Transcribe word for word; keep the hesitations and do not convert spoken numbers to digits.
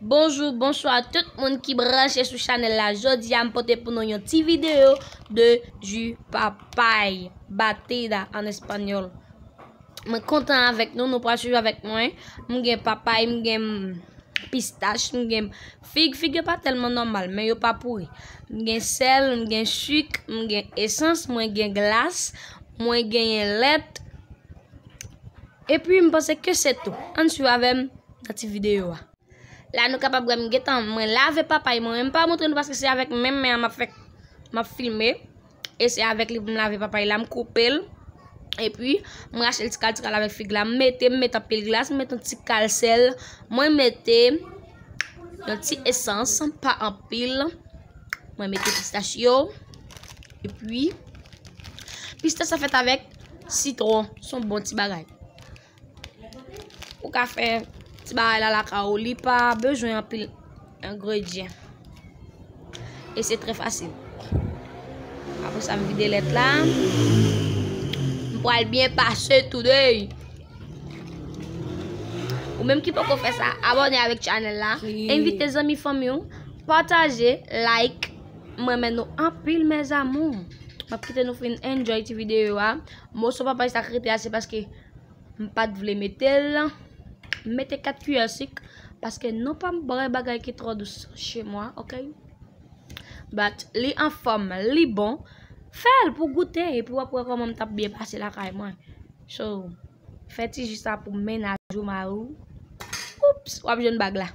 Bonjou, bonswa tout moun ki branche sou chanèl la. Jodi a m pote pou nou yon ti videyo de ji papay, batida an espanyòl. Mwen kontan avèk nou, nou pral swiv avèk mwen. M gen papay, m gen pistach, m gen fig. Fig yo pa tèlman nòmal, men yo pa pouri. M gen sèl, m gen sik, m gen esans, mwen gen glas, mwen genyen lèt. Epi m panse ke se tou. Ann swiv avè m nan ti videyo a. La nou kapab wè m gentan mwen lave papay mwen, men m pa montre nou paske se avèk menm men an m ap fè, m ap filme. E se avèk li pou m lave papay la, m koupe l. Epi m rache l ti kal ti kal avèk fig la, m mete, m mete anpil glas, m mete yon ti kal sèl, mwen mete yon ti esans, pa anpil. Mwen mete pistach yo. Epi pistach sa fèt avèk sitwon, se yon bon ti bagay. Ou ka fè ti bagay la lakay ou, li pa bezwen anpil engredyan. E se trè fasil. Apre sa, m vide lèt la. M pral byen pase today. Ou menm ki poko fè sa, abòne avèk chanèl la. Envite zanmi fanmi w, pataje, like. M renmen nou anpil, mes amours. M ap kite nou fin enjoy ti videyo a. Moso papay sa k rete a, se paske m pa t vle mete l. M mete kat kiyè sik, paske non pa m bwè bagay ki twò dous chez moi, ok? But li anfòm, li bon. Fè l pou goute, epi w ap wè kòman m t ap byen pase lakay mwen. So, fè ti ji sa pou mennaj ou, mari w. Oups, w ap jwenn bag la.